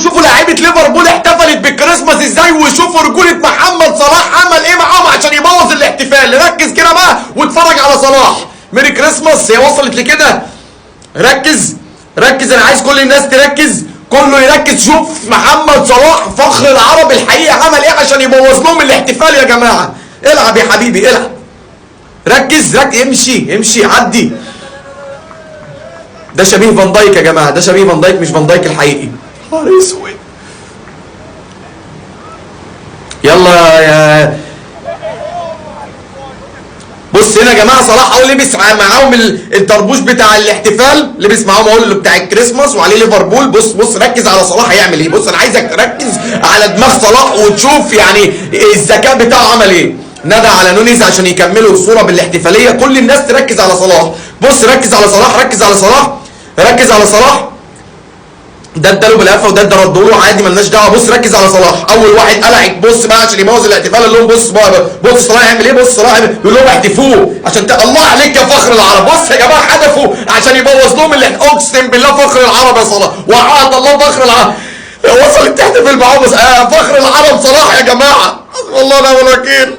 شوفوا لعيبة ليفربول احتفلت بالكريسماس ازاي، وشوفوا رجوله محمد صلاح عمل ايه معاهم عشان يبوظ الاحتفال. ركز كده بقى واتفرج على صلاح. Merry Christmas، هي وصلت لكده. ركز ركز، انا عايز كل الناس تركز، كله يركز. شوف محمد صلاح فخر العرب الحقيقة عمل ايه عشان يبوظ لهم الاحتفال يا جماعة. العب يا حبيبي العب، ركز ركز، امشي امشي عدي. ده شبيه فان دايك يا جماعة، ده شبيه فان دايك مش فان دايك الحقيقي. نهار اسود. يلا يا بص هنا يا جماعة، صلاح اهو لبس معاهم الطربوش بتاع الاحتفال، لبس معاهم اهو اللي بتاع الكريسماس وعليه ليفربول. بص بص ركز على صلاح هيعمل ايه. بص انا عايزك تركز على دماغ صلاح وتشوف يعني الذكاء بتاعه عمل ايه. نادى على نونيز عشان يكملوا الصورة بالاحتفاليه. كل الناس تركز على صلاح. بص ركز على صلاح، ركز على صلاح، ركز على صلاح. ده اداله بالقفا وده ادى له عادي، مالناش دعوه. بص ركز على صلاح، اول واحد قلع. بص بقى عشان يبوظ الاحتفال، قال لهم بص بقى، بص صلاح يعمل ايه، بص صلاح يقول لهم احتفوه عشان الله عليك يا فخر العرب. بص يا جماعة حدفوا عشان يبوظ لهم اللي اقسم بالله فخر العرب يا صلاح، وعاد الله فخر العرب. وصلت تحتفل معاهم. فخر العرب صلاح يا جماعة، حسبي الله ونعم الوكيل.